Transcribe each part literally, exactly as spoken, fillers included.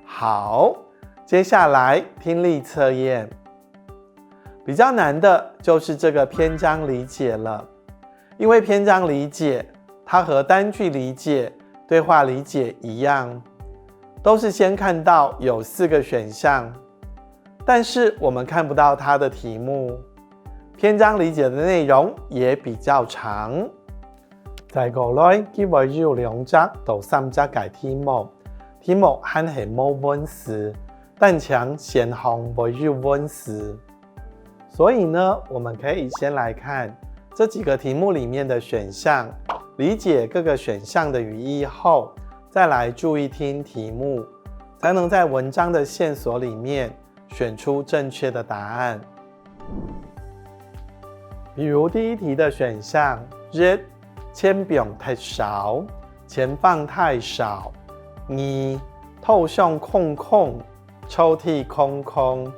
好，接下來聽力測驗。比較難的就是這個篇章理解了，因為篇章理解，它和單句理解、對話理解一樣，都是先看到有四個選項，但是我們看不到它的題目。篇章理解的內容也比較長。再過來，佢會有兩隻到三隻个題目，題目還係無文字，單淨選項會有文字。所以呢，我們可以先來看這幾個題目裡面的選項，理解各個選項的語義後，再來注意聽題目，才能在文章的線索裡面選出正確的答案。比如第一題的選項，一，錢放忒少，錢放太少。二，套箱空空，抽屜空空。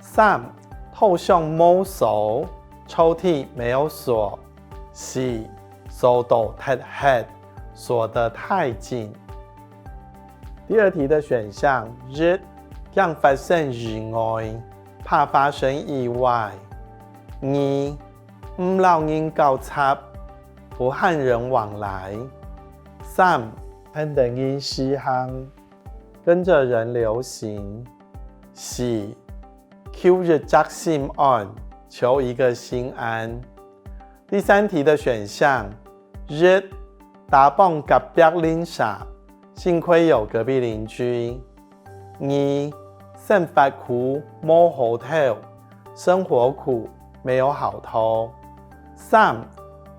三，套箱無鎖，抽屜沒有鎖。四，鎖到忒核，鎖得太緊。第二題的選項，一，驚發生意外，怕發生意外。二，毋摎人交插，不和人往來。三，跟等人時行，跟著人流行。四，求一隻心安，求一個心安。第三題的選項，一，打幫隔壁鄰舍，幸虧有隔壁鄰居。二，生活苦無好討，生活苦沒有好討。三，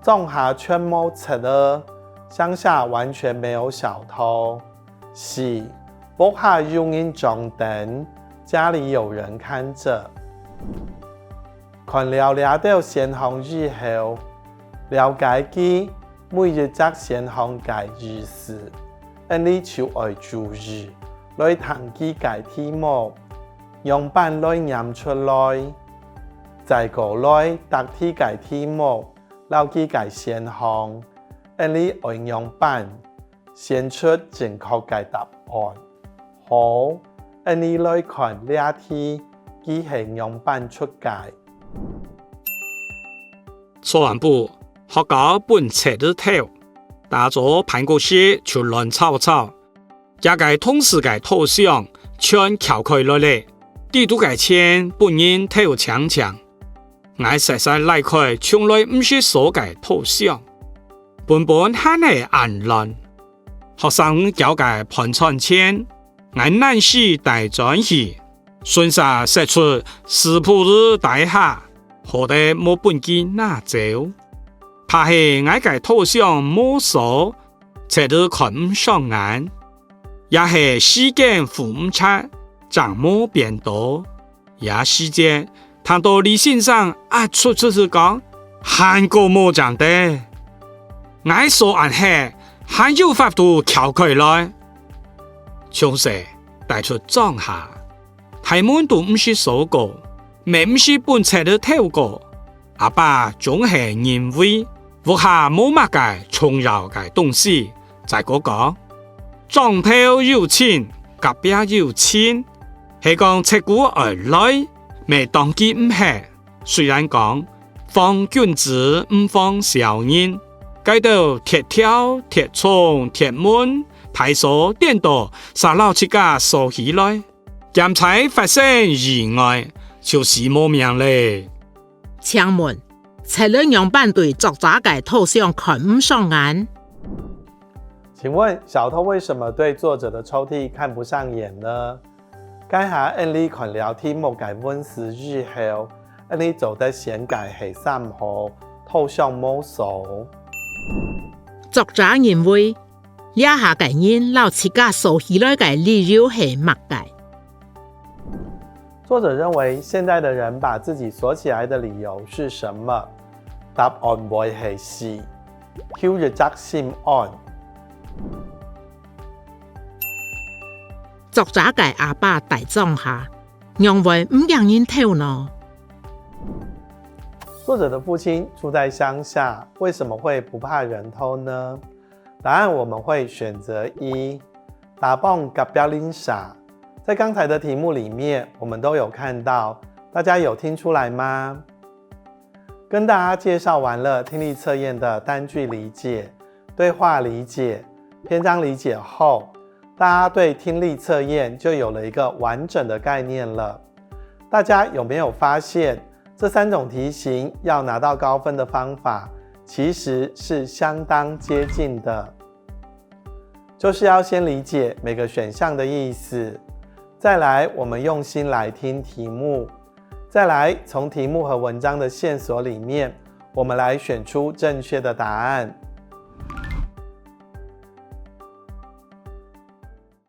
莊下全無賊仔，鄉下完全沒有小偷。四，屋下有人掌等，家裡有人看著。 看了這兜選項以後，了解佢每一隻選項个意思，𠊎俚就愛注意來聽佢个題目，仰般來唸出來。再過來答題个題目，摎佢个選項，𠊎俚愛仰般 選出正確个答案。好，𠊎俚來看這題，佢係仰般出个。昨暗晡，學校分賊仔偷，打早飯過食就亂吵吵，厥个同事个套箱全撬開來咧，裡肚个錢分人偷淨淨。 𠊎煞煞拉開從來毋識鎖个套箱，本本還係恁亂。學生交个盤纏錢，𠊎懶尸帶轉去，順續塞出屎朏仔底下，好得無分佢拿走。怕係𠊎个套箱無鎖，賊仔看毋上眼，也係時間赴毋掣，正無變到。 這時節，聽到李先生啊出出聲講：「還過無正得！」𠊎鎖恁核，還有法度撬開來？從細戴出莊下，大門都毋識鎖過，乜毋識分賊仔偷過。阿爸總係認為屋下無麼个重要个東西，再過講：「莊頭有親，隔壁有親，係講賊牯愛來，乜擋佢毋核。」雖然講：「防君子，毋防小人。」該兜鐵條、鐵窗、鐵門、大鎖顛倒，煞摎自家鎖起來，檢采發生意外，就死無命咧。 請問，賊仔仰般對作者个套箱看毋上眼？請問小偷為什麼對作者的抽屜看不上眼呢？該下𠊎俚看了題目个文字以後，𠊎俚做得選个係三號，套箱無鎖。作者認為，這下个人摎自家鎖起來个理由係麼个？ 作者認為現代的人把自己鎖起來的理由是什麼？答案會係四，求一隻心安。作者个阿爸戴莊下，仰會毋驚人偷呢？作者的父親住在鄉下，為什麼會不怕人偷呢？答案我们会选择一，打殚合壁鄰舍。在刚才的题目里面，我们都有看到，大家有听出来吗？跟大家介绍完了听力测验的单句理解、对话理解、篇章理解后，大家对听力测验就有了一个完整的概念了。大家有没有发现，这三种题型要拿到高分的方法其实是相当接近的？就是要先理解每个选项的意思，再来我们用心来听题目，再来从题目和文章的线索里面，我们来选出正确的答案。